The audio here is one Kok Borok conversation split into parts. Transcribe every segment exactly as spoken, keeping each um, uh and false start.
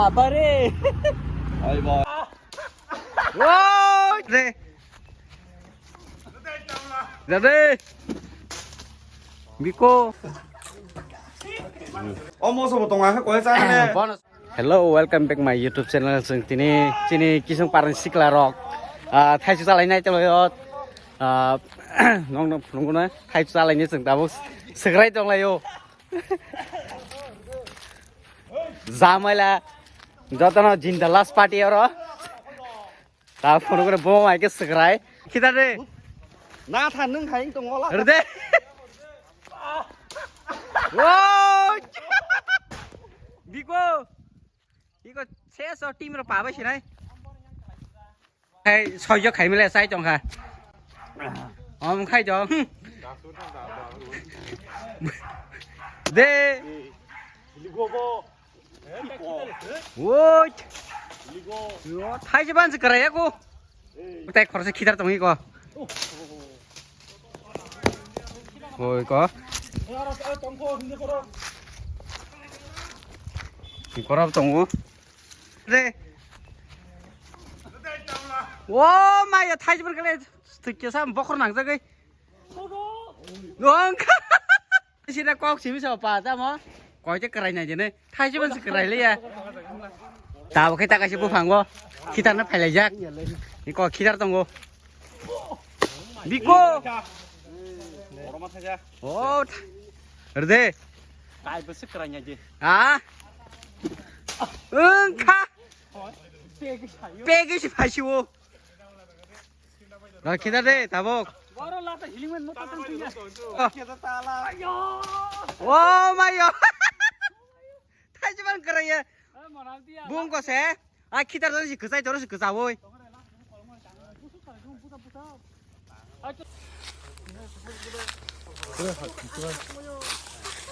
Abare. Bye bye. Woi, re. Dade. Biko. Omo sobo tonga khe koi cha ne. Bonus. Hello, welcome back my YouTube channel. Chwng tini chini kisung parang sikla rok. Ah, thaisu chalai nai tonglaio. Ah, nong nong phunukno thaisu chalai ni chwng tabuk segrai tonglaio. Jamaila jotono jinda last party oro. Ta phunukno bo mai ke segrai. Khita de. Na tha nung hai tong ola. Rde. Woi. Biko. Iko seso team ro pa bai sinai. Hai soyo khai mile sai tong kha. Om khai jo. De. Woi. Yo, thai je ban se kara ya ko. Tai khorsa khidar tong iko. Oi ko. Korap tongo. Re. O maya thaijibor kale. Thikya sam bokhor nangjagai. Nong. Sida kok simi sa pa ta mo. Koi te krai na jene. Thaijibor se krai le ya. Ta bo khe ta kaise buphango. Khitar na phailaijak. Ni ko khitar tongo. Biko. Boroma thaja. O. Rde. Kai bwswk kwrwngya je. Ha? Wngkha. Pegi si phaisio. Rw khida de tabuk. Boro lata hiling man mota tang tuya. Oh. Kheda tala. Ayo. Oh my god. Thaisi man kwrwngya. Bung ko se. A khitar dori si kwchai dori si kwchawoi.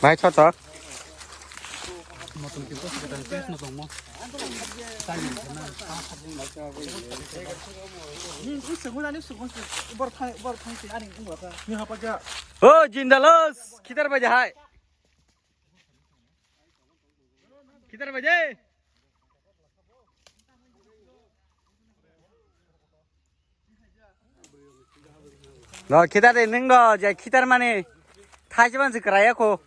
Bai, chot, chot. O, jindalos, khitar bai jahai. Khitar bai de. No, khitar de nung do, je khitar mani. Thaisi man se kwrwngya ko.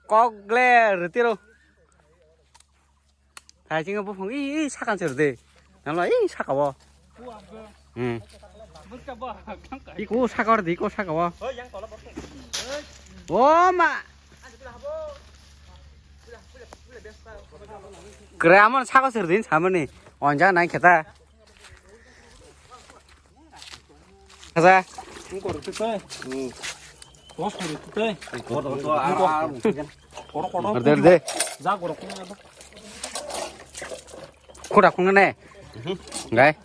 Kok le rwtiro. Thaisi bufung, i, i, sakan se rwdi. Nalo, i, saka o. Hmm. Iko saka rwdi, iko saka o. O ma. Kwrwngya mon saka se rwdi samani. Onja nai kheta. Kaza. Order de. Khuda khung ne. Gai.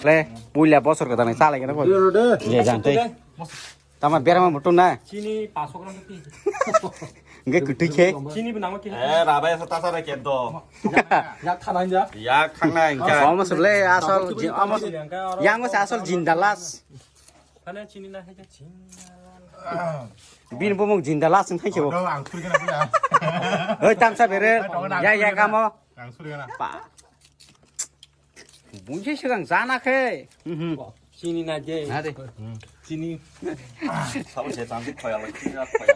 Le, puila bosor kwthang ni chalai gana ko. Ye jang tei. Tama berama mutung na. Chini paso gram ti. Nge kutu khe. Chini bnama ki. Eh, rabai sa tasa re kedo. Ya khana ja. Ya khana ja. Sama seble asal jin, amos. Yang mas asal jindalas. Khana chini na hai ja. Bin bumung jindalas ngai khe. Ang khuri kana pula. Oi tamsa bere. Ya ya kamo. Ang khuri kana. Pa. Bungsi sigang jana khe. Mhm. Chini na je. Na de. Chini. Sabo se tang khoya la, chini la khoya.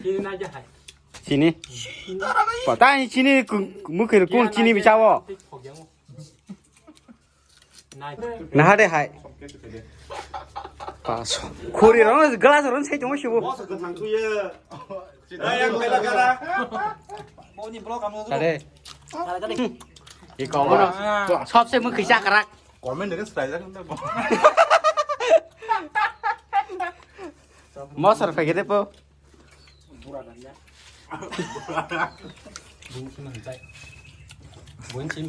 Chini na je hai. Chini. Pata ni chini mukhir kun chini bichawo. Naha de hai. Paso. Khuri rong glass rong sai tongmo sibo. Boss kwthang thuye. Ay, ang khaila gara. Boni block ang. Tade. Iko bono. Sobse mukhi chakrak. Comment de sai jak. Mosor phai gede po.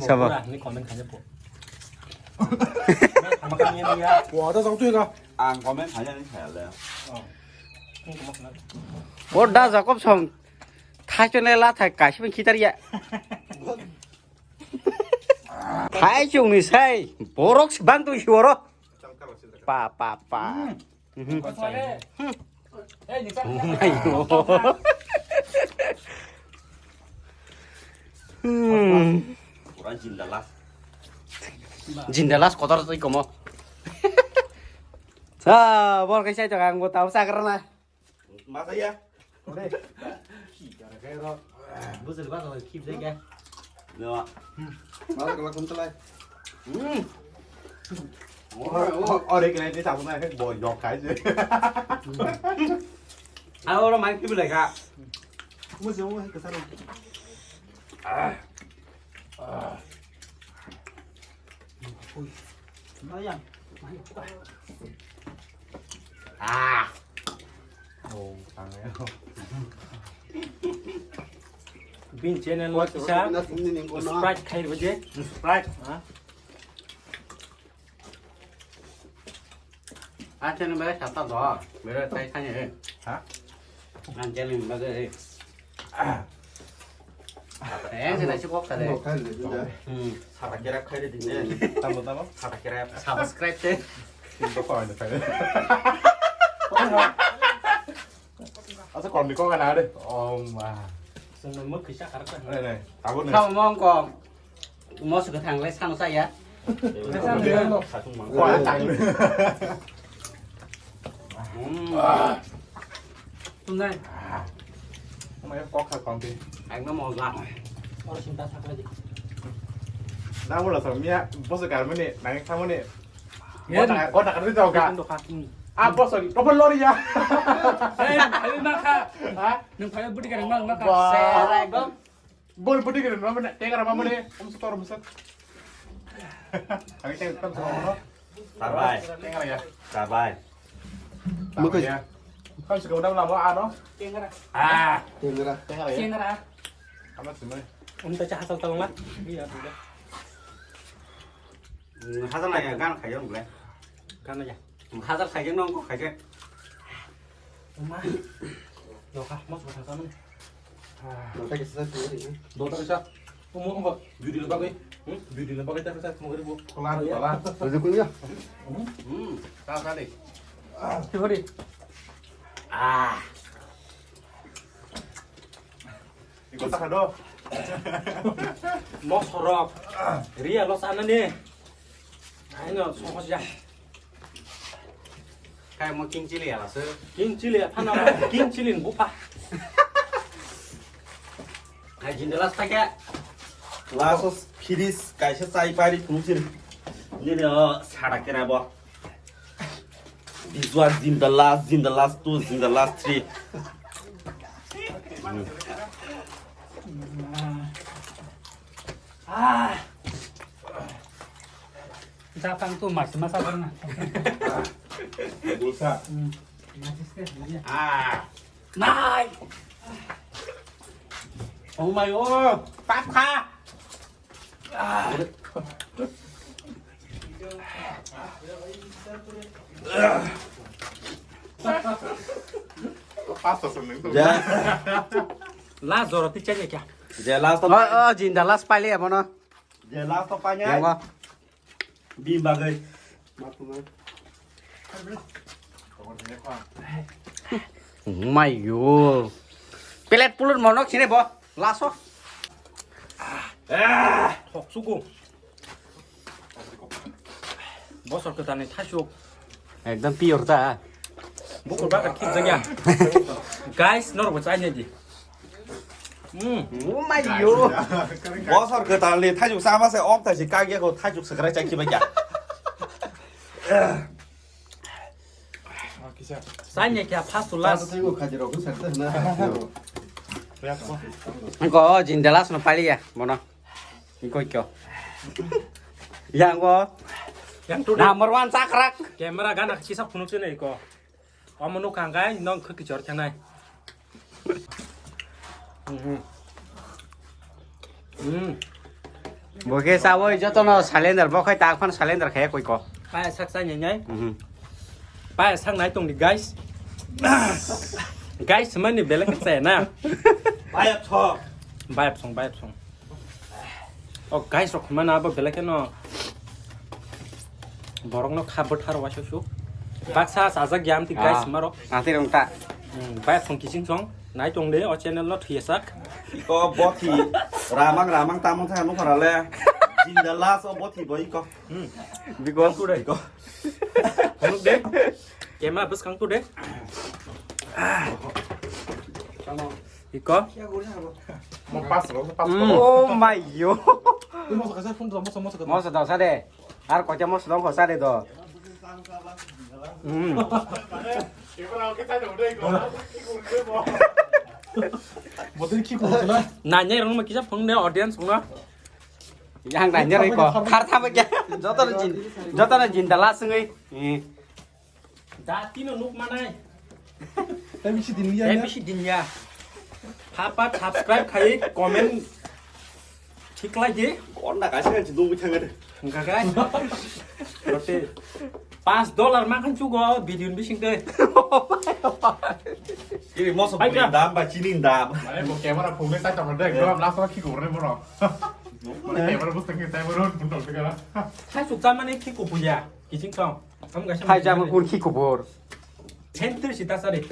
Sabo. Ang comment khaina ni khayal le. O da Jakob song. Thai chone la thai kaisi khitar ya. Thai chong ni sai. Borok si bang tu si oro. Pa, pa, pa. Mhm. Ayo. Hmm. Pura jindalas. Jindalas kotor twi komo. Sa, bor kaisa jaga ang tau sagrana. Masa ya? Bujil ba ko khip de ga. No. Masa kala kun talai. Hmm. Ore kena ini sabun aja boyok aja. Aro oro main khip lega. Musi mo ke sana. Ah. Oh, tangai. Bin channel lo kisa. Sprite khai baje. Sprite, ha? Ah, channel ba sata do. Bera tai khai he. Ha? Ang channel ba de. Eh, sila si kok sale. Hmm. Sata kira khai de din. Tamo, tamo. Sata kira. Subscribe te. Tin to koi de khai. Asa kon ni kok na de. Oh ma. Sengmo khisa kar ka. Ne, ne. Tabo ne. Tamo mong kong. Moso kwthang le sano chaya. Koi tang. Hmm. Tunai. Ama ya kok kha kong ti. Ekdom moja. Oro sinta sakla di. Na bola sa mia boso kar mani nang kha mani. Kota kota kar di tau ka. Kota kar. Ah boso di. Kau lori ya. Eh, ayo maka. Ha? Nang phayo budi kar mang maka. Wah. Sera ekdom. Bol budi gini, mana mana, tengara mana mana, om setor musak. Kami tengara kan semua mana? Tarbai. Tengara ya. Tarbai. Mungkin ya. Kan suka udah lama ano? Tengara. Ah. Tengara. Tengara ya. Tengara. Amat semua. Om tacha hasal talong lah. Iya, sudah. Hasal lah ya, gan kaya om boleh. Gan aja. Hazar khaijak no, khaijak. Oma. Doka, mos bata kanu. Dota kisa sa tungri. Dota kisa. Omo, omo, beauty le bagwi. Hmm? Beauty le bagwi ta kisa tungri bo. Kola, kola. Rujukun ya. Hmm. Ka, ka de. Tihori. Ah. Iko ta do. Mosorok. Ria los anani. Aino, sokos ya. Kaya mo king chili ala se. King chili, phana mo king chili ni bupha. Hai jinda last ta kya? Last of finish, kaisa chai pari phungsin. Nini o sara kera bo. This one, jinda last, jinda last two, jinda last three. Ah. Japang tu mas masa pernah. Bulsa. Hmm. Mas itu dia. Ah. Nai. Oh my god. Tap kha. Ah. Pasta sending tu. Ja. Last jora ti chanya kya? Ja, last to. Oh, oh, jinda last pali ya mono. Je last to panya. Yang ko. Bim bagai. Mai yo. Pelet pulut monok sini bo. Last o. Ah, thok suku. Bosor kwtani thasuk. Ekdam pure ta. Bukur bakar khip jagya. Guys, norok bo chai di. Hmm. Oh my god. Bosor kwtal ni thaijuk sama se ok thaisi kagya ko thaijuk sakrai chai khibai kya. Sanya kya first to last. Ko jinda last no pali ya, mono. Ko kyo. Yang ko. Yang tu number one sakrak. Camera gana kisa phunuk sini ko. Omo nukha hwnkhe nwng khwki chor thangnai. Mhm. Hmm. Bo khe chawi jotono cylinder, bo khai tak phano cylinder khaya koi ko. Paya sak chai nai nai. Mhm. Paya sak nai tong di, guys. Guys, mani belai khe chaya na. Bayap song. Bayap song, bayap song. Oh, guys, rok mana abo belai kheno. Borokno kha bwthar waisa su. Baksa chajak ya amtwi guys maro. Atwi rong ta. Hmm, bai song kising song. Nai tong de o channel no thuya sak. Iko bothi ramang ramang tamung thang nukharale. Jinda last o bothi bo iko. Hmm. Biko. Iko. Phunuk de. Kema bwskang tu de. Iko. Mo pas lo, pas lo. Oh my yo. Moso kasa phun moso moso. Moso dosa de. Ar kocha moso dong kosa de do. Hmm. Botin ki ko na. Na nyai rong ma kisa phung de audience phung na. Yang nanya reko. Khar thama kya? Joto no jin, joto no jin dala sungui. Eh. Jati no nuk manai. Tei bisi din ya. Tei bisi din ya. Hapa subscribe khai comment thik lai di. Kon na kaisa kan chidung bithang ada. Enggak kan? Berarti pas dollar makan juga video bising teh. Ini mau sebulan dam, bacinin dam. Mane bo camera phungnai ta tongkha de, ekdom last o khikok rwnai bono. Mane camera bwskango tei bono phunuk tongkha. Hai sukcha mane khikok puja, kiching song. Am gaisa. Hai jama kun khikok bor. Center sita sari.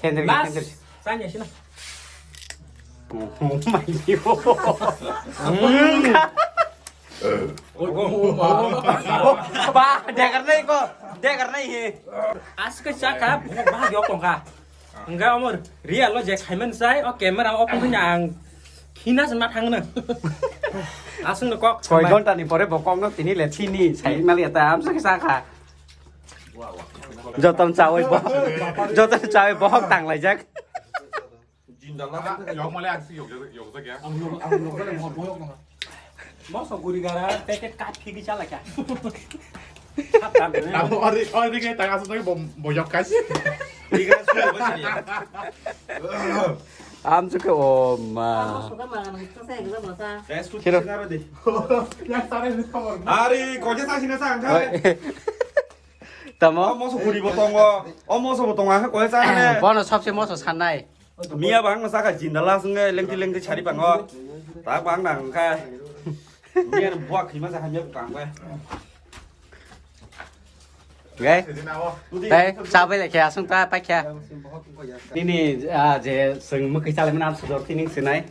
Center, last center. Sanya sina. Oh my God. Ba, degar nai ko, degar nai he. Aske chaka, ba yo kongka. Enggak, Omor, real lo je khaiman sai, o camera open punya ang khina se ma thangna. Asung no kok. Soi ghonta ni pore bo kok no tini le tini sai mali ata am sa kisa kha. Joton chawi bo. Joton chawi bo hok tang lai jak. Jinda la. Yok male aksi yok yok jak ya. Ang yok ang yok le mo boyok no. Moso guri gara packet kat phigi chala kya. Abo ori ori ke tang asu tang bom boyok kas. Ori ke asu boyok kas. Am chuke o ma. Moso ga ma nang sa sa ga bosa. Tes ku sina ro di. Ya sare ni khobor. Ari ko je sa sina sa ang kai. Tamo? O moso guri bo tongo. O moso bo tongo ang ko sa ne. Bono sabse moso sanai. Miya bang no saka jinda la sunge lengti lengti chari pango. Tak bang nang kha. Miya no buak khima sa hamya bukang kha. Gai. Tei chabai le khe asung ta pa khe. Nini ah, je sung mukhi chalai mana am sujor tining sinai.